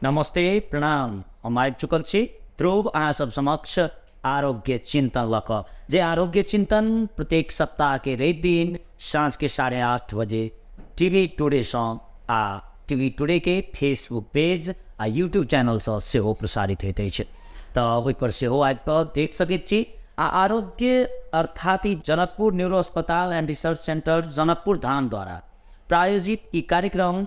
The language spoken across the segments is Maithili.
नमस्ते, प्रणाम। हम आबि चुकल छी ध्रुव अहाँ सब समक्ष आरोग्य चिंतन लऽ कऽ, जे आरोग्य चिंतन प्रत्येक सप्ताहके रवि दिन साँझके 8:30 बजे टीवी टुडेसँ आ टीवी टुडेके फेसबुक पेज आ यूट्यूब चैनलसँ सेहो प्रसारित होइत अछि। तऽ ओहिपर सेहो आबि कऽ देख सकैत छी। आ आरोग्य अर्थात ई जनकपुर न्यूरो अस्पताल and research centre Janakpur Dham द्वारा प्रायोजित ई कार्यक्रम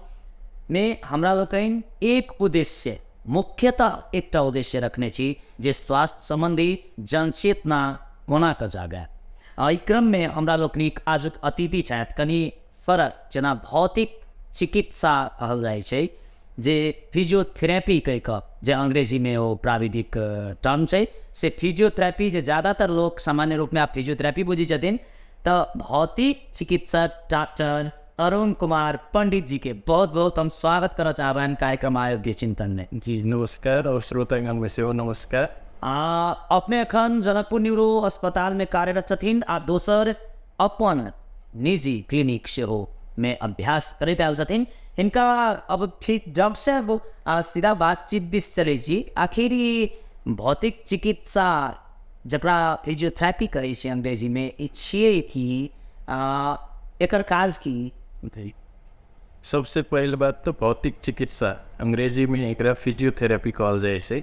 मे हमरा लोकनि एक उद्देश्य, मुख्यतः एकटा उद्देश्य रखने छी जे स्वास्थ्य सम्बन्धी जनचेतना कोना कऽ जागय। एहि क्रममे हमरा लोकनिक आजुक अतिथि छथि कनि फरक, जेना भौतिक चिकित्सा कहल जाइ छै, जे फिजियोथेरेपी कहि कऽ जे अंग्रेजीमे ओ प्राविधिक टर्म छै, से फिजियोथेरेपी जे ज्यादातर लोक सामान्य रूपमे आब फिजियोथेरेपी बुझै छथिन। तऽ भौतिक चिकित्सक डॉक्टर अरुण कुमार पंडित जी के बहुत बहुत हम स्वागत करऽ चाहबनि कार्यक्रम आरोग्य चिंतन में। जी नमस्कार, और श्रोतागण में सेहो नमस्कार। अपने एखन जनकपुर न्यूरो अस्पताल में कार्यरत छथिन आ दोसर अपन निजी क्लिनिक सेहो में अभ्यास करैत आयल छथिन। हिनका अब ठीक डॉक्टर साहब सीधा बातचीत दिस चलै छी। आखिर ई भौतिक चिकित्सा जकरा फिजियोथेरेपी कहै छै अंग्रेजीमे, ई छियै की, एकर काज की? सबसे पहिल बात तऽ भौतिक चिकित्सा, अंग्रेजीमे एकरा फिजियोथेरेपी कहल जाइ छै,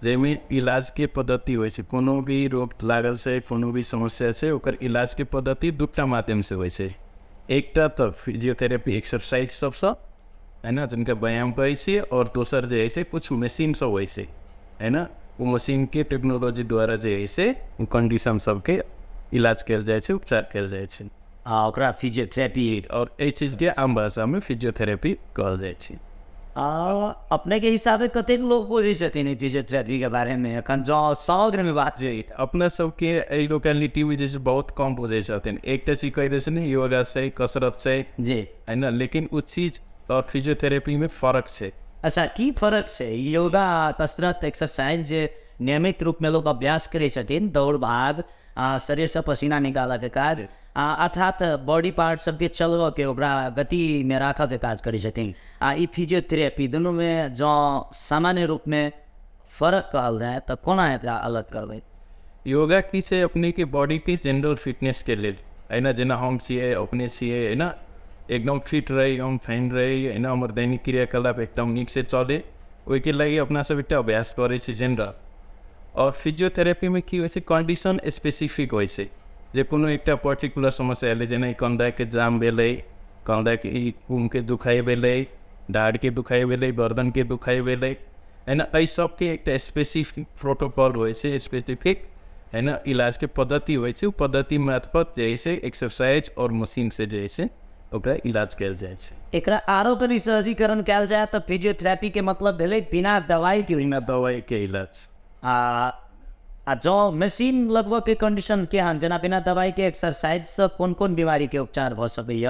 जाहिमे इलाजके पद्धति होइ छै। कोनो भी रोग लागल छै, कोनो भी समस्या छै, ओकर इलाजके पद्धति दूटा माध्यमसँ होइ छै। एकटा तऽ फिजियोथेरेपी एक्सरसाइज सबसँ, है ना, जिनका व्यायाम कहै छियै, और दोसर जे होइ छै कुछ मशीन सब होइ छै, है ना, ओ मशीनके टेक्नोलॉजी द्वारा जे होइ छै ओ कंडीशन सबके इलाज कयल जाइ छै, उपचार कयल जाइ छै। आ ओकरा फिजियोथेरेपी, और एहि चीजके आम भाषामे फिजियोथेरेपी कहल जाइ छै। अपने के हिसाबे कतेक लोग बुझै छथिन ई फिजियोथेरेपी के बारेमे एखन जँ समग्रमे बात जे? अपना सबके एहि लोकेलिटीमे जे छै बहुत कम बुझै छथिन। एकटा चीज कहि दै छै ने, योगा छै, कसरत छै, है ना, लेकिन ओ चीज और फिजियोथेरेपीमे फरक छै। अच्छा, की फरक छै? योगा, कसरत, एक्सरसाइज जे नियमित रूपमे लोक अभ्यास करै छथिन, दौड़ भाग, शरीरसँ पसीना निकालऽके काज, अर्थात बॉडी पार्ट सबके चलबऽके, ओकरा गतिमे राखऽके काज करै छथिन, आ ई फिजियोथेरेपी, दुनूमे जँ सामान्य रूपमे फरक कहल जाय तऽ कोना एकरा अलग करबै? योगा की छै, अपनेके बॉडीके जनरल फिटनेसके लेल, है ना। जेना हम छियै, अपने छियै, है ना, एकदम फिट रही, हम फाइन रही, है ना, हमर दैनिक क्रियाकलाप एकदम नीकसँ चलै, ओहिके लागि अपना सब एकटा अभ्यास करै छी जनरल। आओर फिजियोथेरेपीमे की होइ छै, कंडीशन स्पेसिफिक होइ छै, जे कोनो एकटा पर्टिकुलर समस्या एलै, जेना कंधाके जाम भेलै, कंधाके ई कूमके दुखाइ भेलै, डाँढ़के दुखाइ भेलै, गर्दनके दुखाइ भेलै, है ना, एहि सबके एकटा स्पेसिफिक प्रोटोकॉल होइ छै, स्पेसिफिक, है ना, इलाजके पद्धति होइ छै। ओ पद्धति मार्फत जे है से एक्सरसाइज और मशीन से जे है से ओकरा इलाज कयल जाइ छै। एकरा आरो कनि सहजीकरण कयल जाय तऽ फिजियोथेरेपीके मतलब भेलै बिना दवाइके, बिना दवाइके इलाज। आ आ जँ मशीन लगबऽके कंडीशन केहन, जेना बिना दवाइके एक्सरसाइजसँ कोन कोन बीमारीके उपचार भऽ सकैए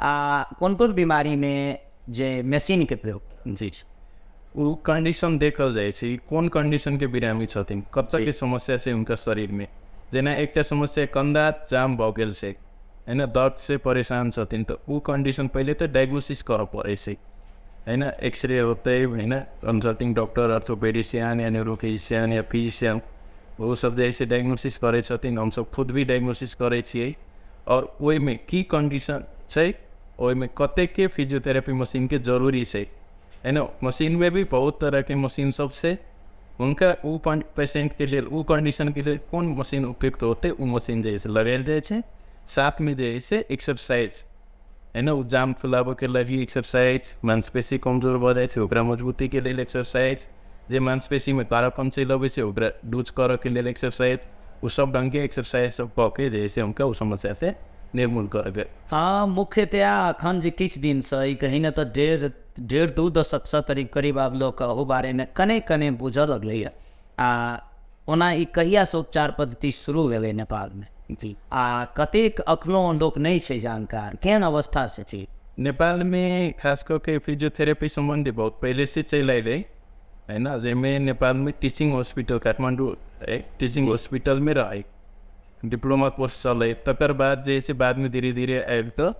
आ कोन कोन बीमारीमे जे मशीनके प्रयोग? जी, ओ कंडीशन देखल जाइ छै, कोन कंडीशनके बिरामी छथिन, कतऽके समस्या छै हुनकर शरीरमे। जेना एकटा समस्या कंधा जाम भऽ गेल छै, होइन, दर्दसँ परेशान छथिन, तऽ ओ कंडीशन पहिले तऽ डायग्नोसिस करऽ पड़ै छै, होइन, एक्सरे होतै, होइन, कन्सल्टिङ डॉक्टर, अर्थोपेडिशियन या न्यूरोफिजिशियन या फिजिशियन, ओ सब जे है से डायग्नोसिस करै छथिन। हमसब खुद भी डायग्नोसिस करै छियै आओर ओहिमे की कंडीशन छै, ओहिमे कतेकके फिजियोथेरेपी मशीनके जरूरी छै, होइन। मशीनमे भी बहुत तरहके मशीन सब छै। हुनका ओ पेशेन्टके लेल, ओ कंडीशनके लेल कोन मशीन उपयुक्त होतै, ओ मशीन जे है से लगायल जाइ छै। साथमे जे है से एक्सरसाइज, होइन, ओ जाम फुलाबऽके लागि एक्सरसाइज, मांसपेशी कमजोर भऽ जाइ छै ओकरा मजबूतीके लेल एक्सरसाइज, जे मांसपेशीमे कारापन चलि अबै छै ओकरा लूज करऽके लेल एक्सरसाइज, ओ सब ढङ्गके एक्सरसाइज सब कऽ के जे है से हुनका ओ समस्यासँ निर्मूल करके। हँ, मुख्यतया एखन जे किछु दिनसँ ई कही ने तऽ डेढ़ डेढ़ दू दशकसँ करीब करीब आब लोक अहू बारेमे कने कने बुझऽ लगलैए। आ ओना ई कहियासँ उपचार पद्धति शुरू भेलै नेपालमे आ कतेक अखनो लोक नहि छै जानकार, केहन अवस्था से छै? नेपालमे खास कऽ के फिजियोथेरेपी सम्बन्धी बहुत पहिलेसँ चलि अयलै, होइन, जाहिमे नेपालमे टिचिङ हॉस्पिटल, काठमाडौँ टिचिङ हॉस्पिटलमे रहै, डिप्लोमा कोर्स चलै। तकर बाद जे है से बादमे धीरे धीरे आबि कऽ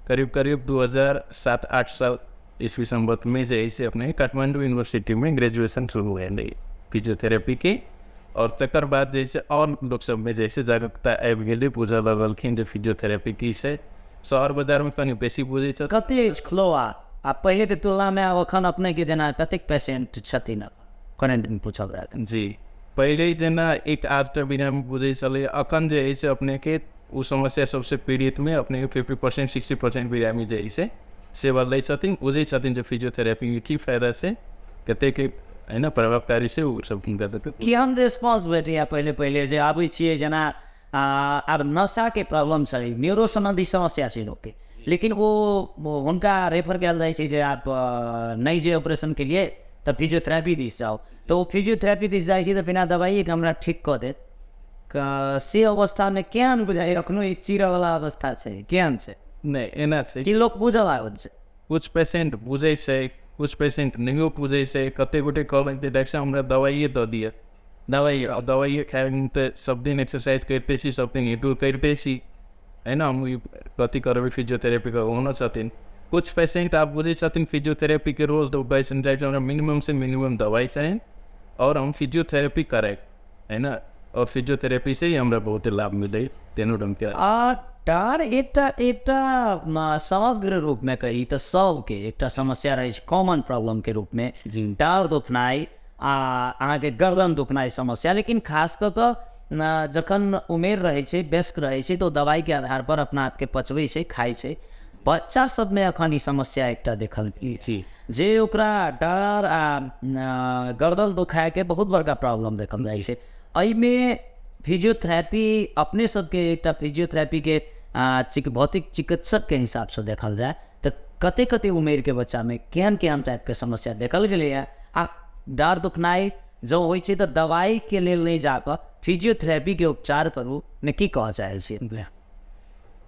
करीब करीब 2007-8 साल ईस्वी संवतमे जे से अपने काठमांडू यूनिवर्सिटीमे ग्रेजुएशन शुरू भेल रहै फिजियोथेरेपीके। आओर तकर बाद जे से आओर लोक सबमे जे से जागरूकता आबि गेलै, बुझऽ लगलखिन जे फिजियोथेरेपी की छै। शहर बाजारमे कनि बेसी बुझै छै। कते फ्लो आ पहिलेके तुलनामे आब एखन अपनेके जेना कतेक पेशेंट छथिन करेंटमे पूछल जाय? जी, पहिले जेना एक आधटा बिरामी बुझै छलै, अखन जे है से अपनेके ओ समस्या सबसे पीड़ितमे अपनेके 50% 60% बिरामी जे है से सेवा लै छथिन, बुझै छथिन जे फिजियोथेरेपीके की फायदा छै, कतेक है ना प्रभावकारी छै, ओ सब हुनका सबके। केहन रेस्पॉन्स भेटैए पहिले पहिले जे आबै छियै? जेना आब नशाके प्रॉब्लम छै, न्यूरो सम्बन्धी समस्या छै लोकके, लेकिन ओ हुनका रेफर कयल जाइ छै जे आप नहि जे ऑपरेशन के लिए तऽ फिजियोथेरेपी दिस जाउ, तऽ ओ फिजियोथेरेपी दिस जाइ छै तऽ बिना दवाइएके हमरा ठीक कऽ देत से अवस्थामे केहन बुझाइ? एखनो ई चिरऽवला अवस्था छै, केहन छै? नहि, एना छै कि लोक बुझऽ लागल छै? कुछ पेशेंट बुझै छै, कुछ पेशेंट नहियो बुझै छै। कते गोटे कहलनि जे डॉक्टर साहब हमरा दवाइए दऽ दिअ, दवाइए खाइ तऽ सब दिन एक्सरसाइज करिते छी, सब दिन हिटू करिते छी, है ना, हम कथी करबै फिजियोथेरेपी के, ओहनो छथिन। कुछ पेशेंट आब बुझै छथिन फिजियोथेरेपीके रोल, तऽ ओ कहै छथिन डॉक्टर हमरा मिनिमम से मिनिमम दवाइ चाही और हम फिजियोथेरेपी करायब, है ना, और फिजियोथेरेपी से ही हमरा बहुते लाभ मिलै, तेनो ढङ्गके। आ डाँर एकटा एकटा समग्र रूपमे कही तऽ सबके एकटा समस्या रहै छै कॉमन प्रॉब्लमके रूपमे, डाँर दुखनाइ आ अहाँके गर्दन दुखनाइ समस्या। लेकिन खास कऽ कऽ जखन उमेर रहै छै, वयस्क रहै छै, तऽ ओ दवाइके आधार पर अपना आपके पचबै छै, खाइ छै। बच्चा सबमे एखन ई समस्या एकटा देखल जी जे ओकरा डाँर आ गर्दन दुखायके बहुत बड़का प्रॉब्लम देखल जाइ छै। एहिमे फिजियोथेरेपी अपने सबके एकटा फिजियोथेरेपीके भौतिक चिकित्सकके हिसाबसँ देखल जाय तऽ कते कते उमेरके बच्चामे केहन केहन टाइपके समस्या देखल गेलैए? आ डाँर दुखनाइ जँ होइ छै तऽ दवाइके लेल नहि जाकऽ फिजियोथेरेपीके उपचार करू ने, की कहऽ चाहै छियै?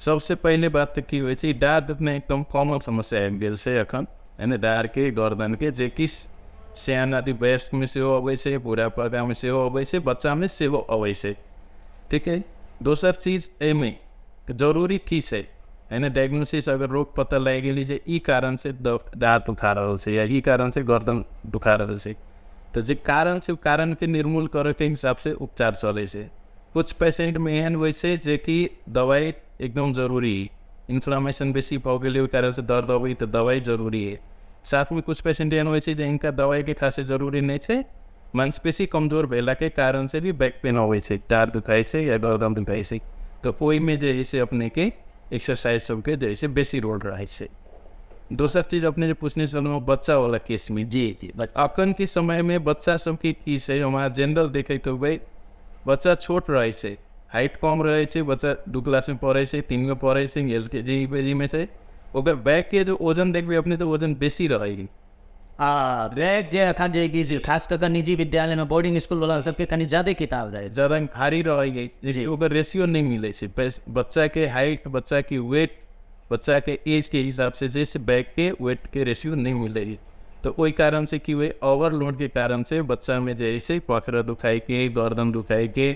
सबसे पहिले बात तऽ की होइ छै, डाँर दुखनाइ एकदम कॉमन समस्या आबि गेल छै एखन, है ने, डाँरके गर्दनके, जे कि सियान आदि वयस्कमे सेहो अबै छै, बुढ़ापामे सेहो अबै छै, बच्चामे सेहो अबै छै, ठीक है। दोसर चीज एहिमे जरूरी की छै, है ना, डायग्नोसिस अगर रोग पता लागि गेलै जे ई कारणसँ डाँर दुखा रहल छै या ई कारणसँ गर्दन दुखा रहल छै, तऽ जे कारण छै ओ कारणके निर्मूल करैके हिसाबसँ उपचार चलै छै। कुछ पेशेंटमे एहन होइ छै जेकि दवाइ एकदम जरूरी, इन्फ्लामेशन बेसी भऽ गेलै ओहि कारणसँ दर्द अबै तऽ दवाइ जरूरी है। साथमे कुछ पेशेंट एहन होइ छै जे हिनका दवाइके खासे जरूरी नहि छै, मांसपेशी कमजोर भेलाके कारणसँ भी बैक पेन अबै छै, डाँर दुखाइ छै या गर्दन दुखाइ छै, तऽ ओहिमे जे है से अपनेके एक्सरसाइज सबके जे है से बेसी रोल रहै छै। दोसर चीज अपने जे पूछने छलहुँ बच्चावला केसमे, जी जी, अखनके समयमे बच्चा सबके की छै, हम अहाँ जेनरल देखैत होबै, बच्चा छोट रहै छै, हाइट कम रहै छै, बच्चा 2 क्लासमे पढ़ै छै, 3 मे पढ़ै छै, एल के जी यू के जी मे छै, ओकर बैगके जे वजन देखबै अपने तऽ वजन बेसी रहै। आ बैग जे एखन जे कि खास कऽ कऽ निजी विद्यालयमे बोर्डिंग स्कूलवला सबके कनि ज्यादे किताब रहै छै, ज्यादा भारी रहै, जे ओकर रेशियो नहि मिलै छै, बच्चाके हाइट, बच्चाके वेट, बच्चाके एजके हिसाबसँ जे छै बैगके वेटके रेशियो नहि मिलै है, तऽ ओहि कारणसँ की होइ, ओवरलोडके कारणसँ बच्चामे जे है से पखरा दुखाइके, गर्दन दुखाइके,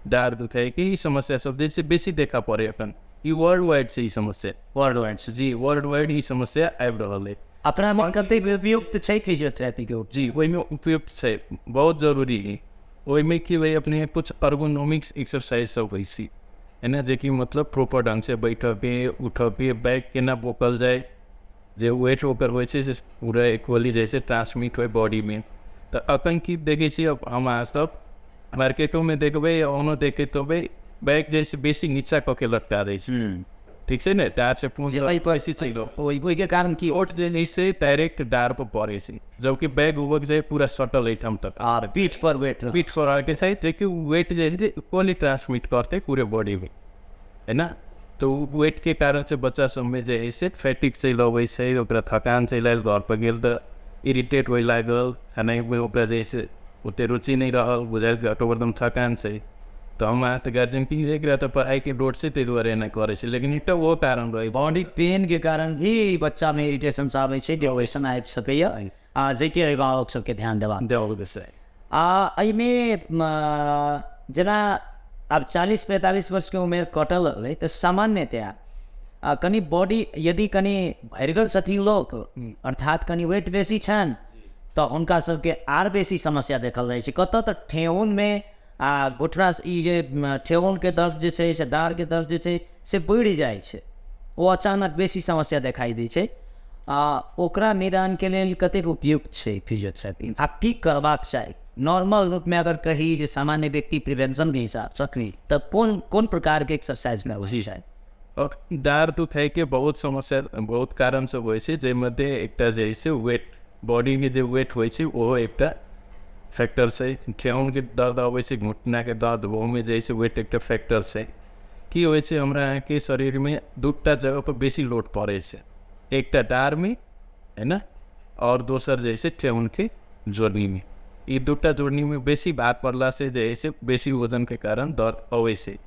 डाँर दुखाइके ई समस्या सब जे छै बेसी देखा पड़े एखन। ई वर्ल्ड वाइड छै ई समस्या, वर्ल्ड वाइड छै जी, वर्ल्ड वाइड ई समस्या आबि रहल है। अपनामे कतेक उपयुक्त छै फिजियोथेरेपीके? जी, ओहिमे उपयुक्त छै, बहुत जरूरी है। ओहिमे की होइ, अपने कुछ अर्गोनोमिक्स एक्सरसाइज सब होइ छै, है ना, जेकि मतलब प्रॉपर ढङ्गसँ बैठऽके, उठऽके, बैग केना बोकल जाय, जे वेट ओकर होइ छै से पूरा इक्वली जे छै ट्रांसमिट होइ बॉडीमे। तऽ अखन की देखै छियै हम अहाँ सब मार्केटोमे देखबै या ओनो देखैत होबै, बैग जे छै बेसी नीचा कऽ के लटका दै छै, ठीक छै ने, डाँर से ओहिके कारण की ओट जे है से डायरेक्ट डाँर पर पड़ै छै, जबकि बैग उबक जाइ पूरा सटल एहिठाम तक आर पीठ पर वेट, पीठ पर रहैके छै, जेकि वेट जे है इक्वली ट्रांसमिट करतै पूरे बॉडीमे, है ना। तऽ ओ वेटके कारणसँ बच्चा सबमे जे है से फैटिक चलि अबै छै, ओकरा थकान चलि आयल, घर पर गेल तऽ इरिटेट होइ लागल, खानामे ओकरा जे है से ओते रुचि नहि रहल, बुझायल कि एकदम थकान छै। तऽ हम अहाँ तऽ गार्जियन की एकरा तऽ पढ़ाइके लोड छै ताहि दुआरे एना करै छै, लेकिन एकटा ओहो कारण रहै, बॉडी पेनके कारण भी बच्चामे इरिटेशन आबै छै, डिप्रेशन आबि सकैए, आ जाहिके अभिभावक सबके ध्यान देबाक देबाक छै। आ एहिमे जेना आब 40-45 वर्षके उमेर कटल लगलै तऽ सामान्यतया आ कनि बॉडी यदि कनि भरिगर छथिन लोक, अर्थात कनि वेट बेसी छनि, तऽ हुनका सबके आर बेसी समस्या देखल जाइ छै। कतऽ तऽ ठेहुनमे आ घुटना, ई जे ठेहुनके दर्द जे छै से डाँड़के दर्द जे छै से बढ़ि जाइ छै, ओ अचानक बेसी समस्या देखाइ दै छै। आ ओकरा निदानके लेल कतेक उपयुक्त छै फिजियोथेरेपी आ की करबाक चाही? नॉर्मल रूपमे अगर कही जे सामान्य व्यक्ति प्रिवेंशनके हिसाबसँ तऽ कोन कोन प्रकारके एक्सरसाइज करबाक चाही? डाँड़ दुखाइके बहुत समस्या, बहुत कारण सब होइ छै, जाहिमध्ये एकटा जे छै वेट, बॉडीमे जे वेट होइ छै ओहो एकटा फैक्टर छै। ठेहुनके दर्द अबै छै, घुटनाके दर्द, ओहोमे जे छै वेट एकटा फैक्टर छै। की होइ छै, हमरा अहाँके शरीरमे दूटा जगह पर बेसी लोड पड़ै छै, एकटा डाँड़मे है न, आओर दोसर जे छै ठेहुनके जोड़नीमे। ई दूटा जोड़नीमे बेसी भार पड़लासँ जे छै बेसी वजनके कारण दर्द अबै छै।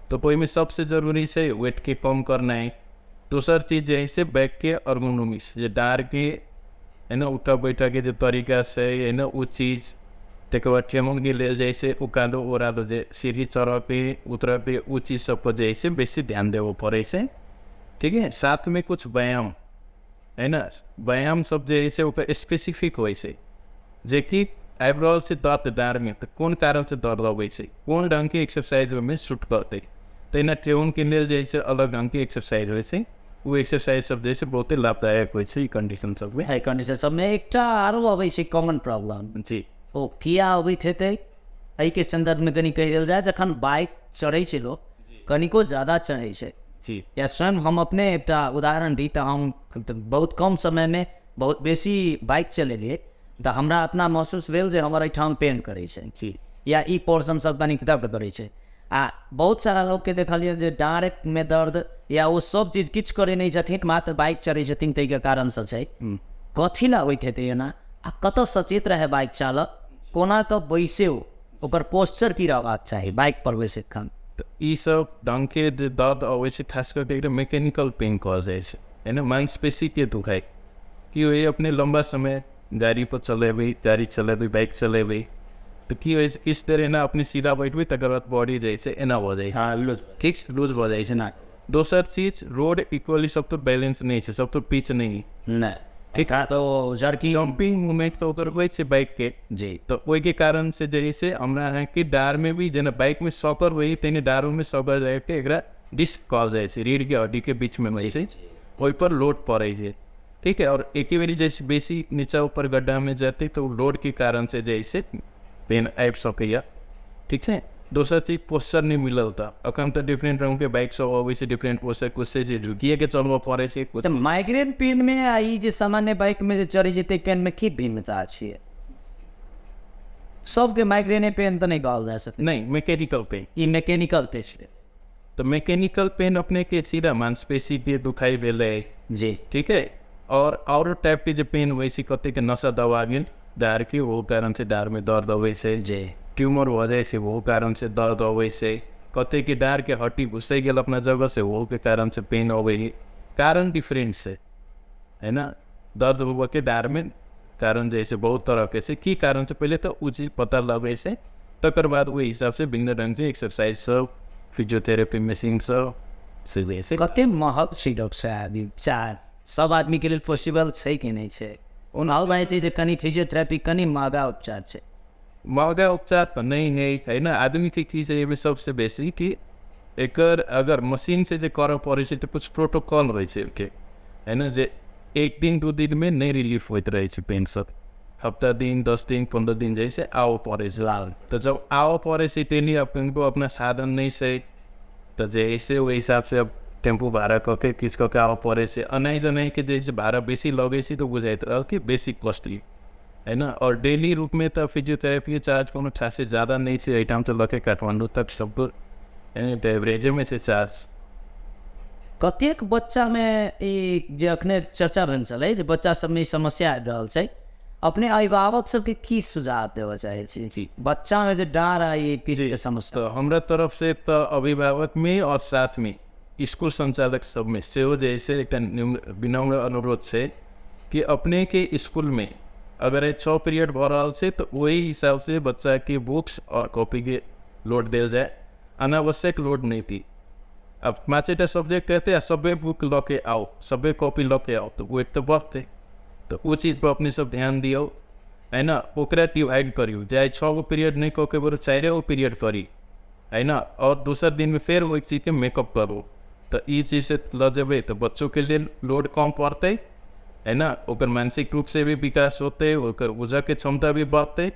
तऽ ओहिमे सबसँ जरूरी छै वेटके कम करनाइ। दोसर चीज जे छै बैकके अर्गोनोमिक्स, जे डाँड़के है न उठऽ बैठऽके जे तरीका छै है न, ओ चीज। तकर बाद ठेहुनके लेल जे छै उकालो ओह्रालो जे सीढ़ी चढ़ऽके उतरऽके ओ चीज सब पर जे छै बेसी ध्यान देबऽ पड़ै छै। ठीक है, साथमे कुछ व्यायाम है न, व्यायाम सब जे छै ओकर स्पेसिफिक होइ छै, जेकि आबि रहल छै दर्द डाँड़मे तऽ कोन कारणसँ दर्द अबै छै, कोन ढङ्गके एक्सरसाइज ओहिमे सूट करतै। तहिना ठेहुनके लेल जे छै अलग ढङ्गके एक्सरसाइज होइ छै, ओ एक्सरसाइज सब जे छै बहुते लाभदायक होइ छै ई कंडीशन सबमे। एहि कंडीशन सबमे एकटा आरो अबै छै कॉमन प्रॉब्लम। जी, ओ किया अबैत हेतै एहिके सन्दर्भमे कनि कहि देल जाय। जखन बाइक चढ़ै छै लोक, कनिको ज्यादा चढ़ै छै, जी, या स्वयं हम अपने एकटा उदाहरण दी तऽ हम बहुत कम समयमे बहुत बेसी बाइक चलेलियै तऽ हमरा अपना महसूस भेल जे हमर एहिठाम पेन करै छै, जी, या ई पोर्शन सब कनि दर्द करै छै। आ बहुत सारा लोकके देखलियै जे डाँड़मे दर्द या ओ सब चीज किछु करै नहि छथिन, मात्र बाइक चढ़ै छथिन ताहिके कारणसँ छै। कथी लए होइत हेतै एना आ कतऽ सचेत रहै बाइक चालक, कोना कऽ बैसे, ओकर पोस्चर की रहबाक चाही बाइक पर बैसैत खन? तऽ ई सब ढङ्गके जे दर्द अबै छै, खास कऽ के एकरा मैकेनिकल पेन कहल जाइ छै है न, मांसपेशीके दुखाइ। की होइए, अपने लम्बा समय गाड़ी पर चलेबै, गाड़ी चलेबै, बाइक चलेबै तऽ की होइ छै, किछु देर एना अपने सीधा बैठबै तकर बाद बॉडी जे छै एना भऽ जाइ छै, हँ, लूज, ठीक छै, लूज भऽ जाइ छै ना। दोसर चीज रोड इक्वली सब तो बैलेंस नहि छै, सब तो पिच नहि, नहि, ठीक, तऽ जर्किंग जंपिंग मूवमेंट तऽ ओकर होइ छै बाइक के, जी, तऽ ओहिके कारण से जे छै हमरा अहाँके डाँड़मे भी जेना बाइकमे सकर होइ तहिना डाँड़ोमे सकर जाइके एकरा डिस्क कहल जाइ छै, रीढ़के हड्डीके बीचमे होइ छै, ओहिपर लोड पड़ै छै। ठीक है, और एके बेरी जे छै बेसी नीचा ऊपर गड्ढामे जेतै तऽ ओ लोडके कारण से जे छै पेन आबि सकैए। ठीक छै, दोसर चीज पोस्चर नहि मिलल तऽ अखन तऽ डिफरेंट रङ्गके बाइक सब अबै छै, डिफरेंट पोस्चर, कुछ जे झुकिएके चलबऽ पड़ै छै। तऽ माइग्रेन पेनमे आ ई जे सामान्य बाइकमे जे चढ़ै छै ताहि पेनमे की भिन्नता छै? सबके माइग्रेने पेन तऽ नहि कहल जा सकै। नहि, मैकेनिकल पेन, ई मैकेनिकल पेन छै। तऽ मैकेनिकल पेन अपनेके सीधा मांसपेशीके दुखाइ भेलै, जी, ठीक है, और आओरो टाइपके जे पेन होइ छै, कतेकके नसा दबा गेल डाँड़के, ओहो कारणसँ डाँड़मे दर्द अबै छै, जी, ट्यूमर भऽ जाइ छै ओहो कारणसँ दर्द अबै छै, कतेकके डाँड़के हड्डी घुसै गेल अपना जगहसँ ओहोके कारणसँ पेन अबै है। कारण डिफरेंट छै है न, दर्द होबऽके डाँड़मे कारण जे छै बहुत तरहके छै। की कारण छै पहिले तऽ ओ चीज पता लगै छै, तकर बाद ओहि हिसाबसँ भिन्न ढङ्गसँ एक्सरसाइज सब, फिजियोथेरेपी मशीन सब से जे छै। कते महग छै डॉक्टर साहब ई उपचार? सब आदमीके लेल पॉसिबल छै कि नहि छै? ओना जाइ छै जे कनि फिजियोथेरेपी कनि महगा उपचार छै। महगा उपचार तऽ नहि है है न। आदमीके की छै एहिमे सबसँ बेसी कि एकर अगर मशीनसँ जे करऽ पड़ै छै तऽ कुछ प्रोटोकॉल होइ छै ओहिके है न, जे एक दिन दू दिनमे नहि रिलीफ होइत रहै छै पेन सब, हप्ता दिन 10 दिन 15 दिन जे छै आबऽ पड़ै छै। तऽ जब आबऽ पड़ै छै डेली अपने अपना साधन नहि छै तऽ जे छै ओहि हिसाबसँ अब टेम्पू भाड़ा कऽ के किछु कऽ के आबऽ पड़ै छै। अनाइ जनाइके जे छै भाड़ा बेसी लगै छै तऽ बुझाइत रहल कि बेसी कॉस्टली है न। आओर डेली रूपमे तऽ फिजियोथेरेपीके चार्ज कोनो खासे ज्यादा नहि छै, एहिठामसँ लऽ के काठमाण्डू तक सब एवरेजेमे छै चार्ज। कतेक बच्चामे ई जे अखने चर्चा भेल छलै जे बच्चा सबमे ई समस्या आबि रहल छै, अपने अभिभावक सबके की सुझाव देबऽ चाहै छी बच्चामे जे डाँड़ आ ई पीठके समस्या? तऽ हमरा तरफसँ तऽ अभिभावकमे आओर साथमे स्कूल सञ्चालक सबमे सेहो जे छै एकटा विनम्र अनुरोध छै कि अपनेके स्कूलमे अगर 6 पीरियड भऽ रहल छै तऽ ओहि हिसाबसँ बच्चाके बुक्स आओर कॉपीके लोड देल जाय, अनावश्यक लोड नहि दी। आब 5टा सब्जेक्ट हेतै आ सभे बुक लऽ के आउ, सभे कॉपी लऽ के आउ, तऽ वेट तऽ बढ़तै। तऽ ओ चीजपर अपने सब ध्यान दियौ, है न। ओकरा डिवाइड करियौ, जे आइ 6 गो पीरियड नहि कऽ के बरु 4 गो पीरियड करी, है न, आओर दोसर दिनमे फेर ओहि चीजके मेकअप करू। तऽ ई चीजसँ लऽ जेबै तऽ बच्चोके लेल लोड कम पड़तै, है न, ओकर मानसिक रूपसँ भी विकास होतै, ओकर बुझऽके क्षमता भी बढ़तै।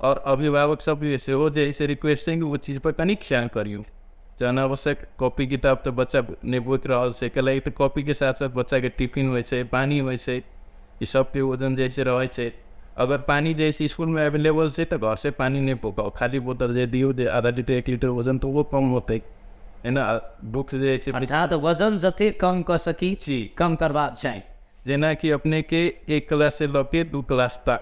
आओर अभिभावक सब भी सेहो जे है से रिक्वेस्ट छै कि ओ चीजपर कनि ख्याल करियौ। जे अनावश्यक कॉपी किताब तऽ बच्चा नहि बोति रहल छै, कैला तऽ कॉपीके साथ साथ बच्चाके टिफिन होइ छै, पानी होइ छै, ई सबके वजन जे छै रहै छै। अगर पानी जे छै इसकुलमे अवेलेबल छै तऽ घरसँ पानी नहि बोकाउ, खाली बोतल जे दियौ जे आधा लीटर 1 लीटर वजन तऽ ओहो कम होतै, है न। बुक जे छै अर्थात वजन जते कम कऽ सकी जी कम करबाक चाही। जेनाकि अपनेके 1 क्लास से लऽ के 2 क्लास तक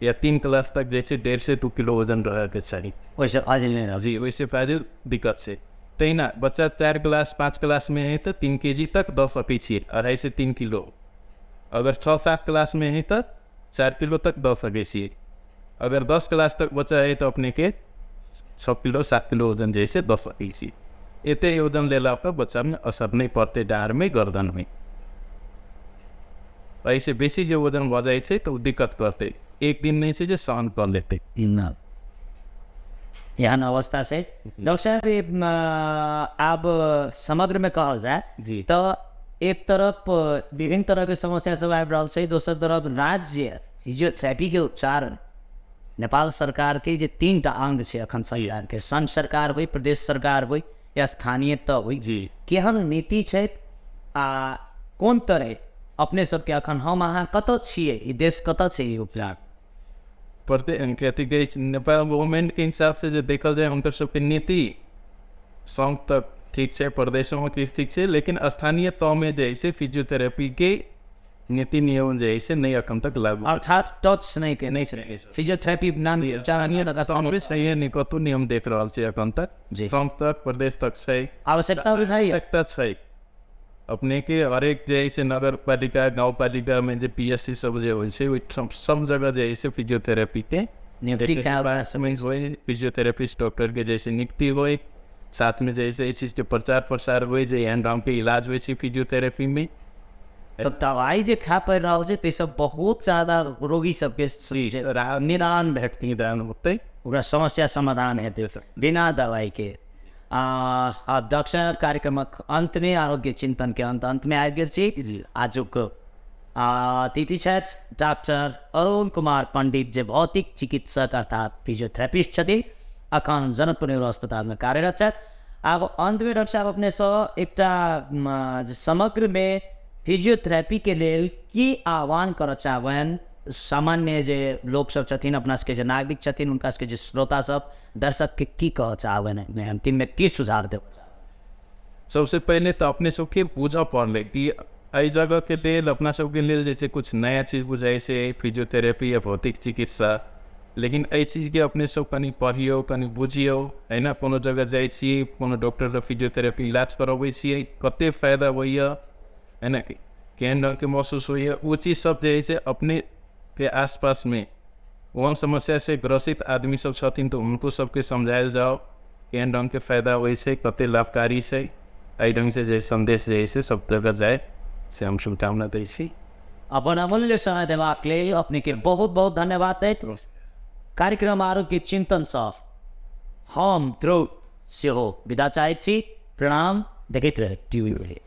या 3 क्लास तक जे छै 1.5 से 2 किलो वजन रहऽके चाही, ओहिसँ फाजिल नहि रहल जी, ओहिसँ फाजिल दिक्कत छै। तहिना बच्चा 4 क्लास 5 क्लासमे है तऽ 3 केजी तक दऽ सकै छियै, 2.5 से 3 किलो। अगर 6-7 क्लासमे है तऽ 4 किलो तक दऽ सकै छियै। अगर 10 क्लास तक बच्चा है तऽ अपनेके 6 किलो 7 किलो वजन जे छै दऽ सकै छियै। एते वजन लेला पर बच्चामे असर नहि पड़तै, डाँड़मे गर्दनमे। एहिसँ बेसी जे वजन भऽ जाइ छै तऽ ओ दिक्कत करतै, एक दिन नहि छै जे सहन कऽ लेतै। एहन अवस्था छै। डॉक्टर साहब, आब समग्रमे कहल जाय जी तऽ एक तरफ विभिन्न तरहके समस्या सब आबि रहल छै, दोसर तरफ राज्य फिजियोथेरेपीके उपचार नेपाल सरकारके जे 3टा अङ्ग छै अखन सरकारके, संघ सरकार होइ, प्रदेश सरकार होइ या स्थानीय तह होइ, जी केहन नीति छै आ कोन तरह अपने सबके अखन हम अहाँ कतऽ छियै, ई देश कतऽ छै ई उपचार प्रत्येक कथी कहै छै। नेपाल गवर्नमेंटके हिसाबसँ जे देखल जाय हुनकर सबके नीति संघ तक ठीक छै, प्रदेशोमे किछु ठीक छै, लेकिन स्थानीय तहमे जे है से फिजियोथेरेपीके नीति नियम जे है से नहि अखन तक लागू, अर्थात टच नहि के नहि छै। फिजियोथेरेपी नाम स्थानीय सही नहि कतहु नियम देख रहल छै अखन तक, जी संघ तक प्रदेश तक छै, आवश्यकता बुझाइए आवश्यकता छै। अपनेके हरेक जे है से नगरपालिका गाउँपालिकामे जे PSC सब जे होइ छै ओहि सब जगह जे है से फिजियोथेरेपीके नियुक्ति समय होइ, फिजियोथेरेपिस्ट डॉक्टरके जे नियुक्ति होइ, साथमे जे है से एहि चीजके प्रचार प्रसार होइ जे एहन ढङ्गके इलाज होइ छै फिजियोथेरेपीमे। तऽ दवाइ जे खाय पड़ि रहल छै ताहिसँ बहुत ज्यादा रोगी सबके निदान भेटतै, निदान होतै, ओकरा समस्या समाधान हेतै बिना दवाइके। डॉक्टर साहब, कार्यक्रमक अन्तमे आरोग्य चिन्तनके अन्तमे आबि गेल छी। आजुक अतिथि छथि डॉक्टर अरुण कुमार पंडित, जे भौतिक चिकित्सक अर्थात फिजियोथेरेपिस्ट छथिन, अखन जनकपुर नेहरू अस्पतालमे कार्यरत छथि। आब अन्तमे डॉक्टर साहब अपनेसँ एकटा समग्रमे फिजियोथेरेपीके लेल की आह्वान करऽ चाहबनि सामान्य जे लोकसब छथिन, अपना सबके जे नागरिक छथिन, हुनका सबके जे श्रोता सब दर्शकके की कहऽ चाहबनि, अन्तिममे की सुझाव देब? सबसे पहिले तऽ अपने सबके बुझऽ पड़लै कि एहि जगहके लेल अपना सबके लेल जे छै कुछ नया चीज बुझाइ छै फिजियोथेरेपी या भौतिक चिकित्सा, लेकिन एहि चीजके अपने सब कनि पढ़ियौ, कनि बुझियौ, है न। कोनो जगह जाइ छी, कोनो डॉक्टरसँ फिजियोथेरेपी इलाज करबै छियै, कते फायदा होइए, है न, केहन ढङ्गके महसूस होइए, ओ चीज सब जे है से अपने के आसपासमे ओहन समस्यासँ ग्रसित आदमी सब छथिन तऽ हुनको सबके समझायल जाओ केहन ढङ्गके फायदा होइ छै, कते लाभकारी छै। एहि ढङ्गसँ जे सन्देश जे है से सब जगह जाय, से हम शुभकामना दै छी। अपन अमूल्य समय देबाक लेल अपनेके बहुत बहुत धन्यवाद दैत कार्यक्रम आरोग्य चिन्तनसँ हम ध्रुव सेहो विदा चाहैत छी। प्रणाम। देखैत रहे टीवी।